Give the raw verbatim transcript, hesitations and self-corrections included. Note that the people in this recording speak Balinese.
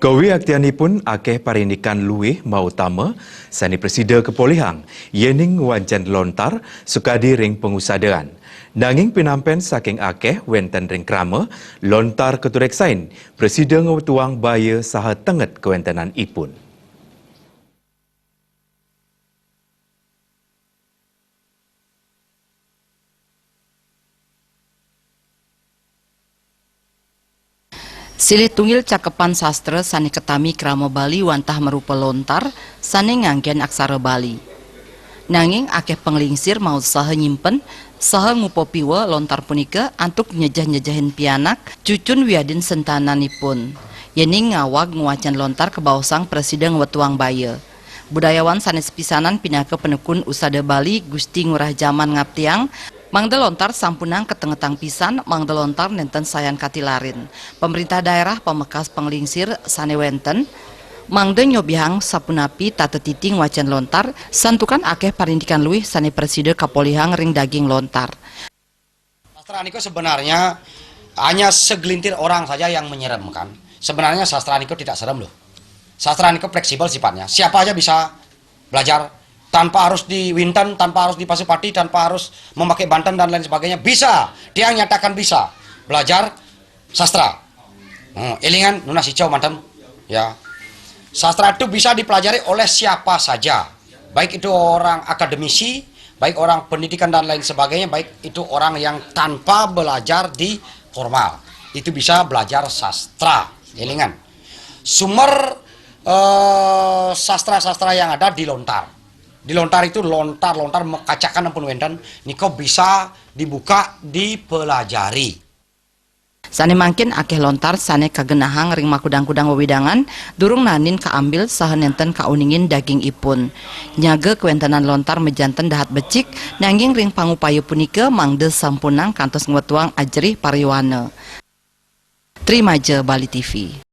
Kawiaktianipun akeh parindikan luih mautama sane prasida kapolihang yening wancan lontar sakadi ring pangusadaan. Nanging pinampen saking akeh wenten ring krama, lontar katureksain prasida ngwetuang baya saha tenget kawentenanipun. Silih tunggil cakepan sastra sane katami krama Bali wantah marupa lontar sane nganggen aksara Bali. Nanging akeh panglingsir mautsaha nyimpen saha ngupapiwa lontar punika antuk nyejeh-nyejehin pianak, cucun wiadin sentananipun. Yening ngawag ngwacan lontar kabaosang prasida ngwetuang baya. Budayawan sane sepisanan pinaka Penekun Usada Bali, Gusti Ngurah Jaman ngaptiang, mangda lontar sampunang katengetang pisan, mangda lontar nenten sayan katilarin. Pemerintah daerah pamekas panglingsir sane wenten, mangda nyobihang sapunapi tata titi ngwacan lontar, santukan akeh parindikan luih sane prasida kapolihang ring daging lontar. Sastra niku sebenarnya hanya segelintir orang saja yang menyeremkan. Sebenarnya sastra niku tidak serem loh. Sastra niku fleksibel sifatnya. Siapa aja bisa belajar tanpa harus di Winten, tanpa harus di Pasupati, tanpa harus memakai banten dan lain sebagainya. Bisa. Dia nyatakan bisa belajar sastra. Hmm, elingan nunas icau manten, ya. Sastra itu bisa dipelajari oleh siapa saja. Baik itu orang akademisi, baik orang pendidikan dan lain sebagainya, baik itu orang yang tanpa belajar di formal. Itu bisa belajar sastra. Elingan. Sumber eh, sastra-sastra yang ada di lontar. Di lontar itu lontar-lontar mekacakan ampun wenten, nika bisa dibuka, dipelajari. Sane mangkin akeh lontar sane kagenahang ring makudang-kudang wewidangan, durung nanin kaambil saha nenten kauningin dagingipun. Nyaga kawentenan lontar majanten dahat becik, nanging ring pangupaya punika mangda sampunang kantos ngwetuang ajerih pariwana. Trimaja Bali T V.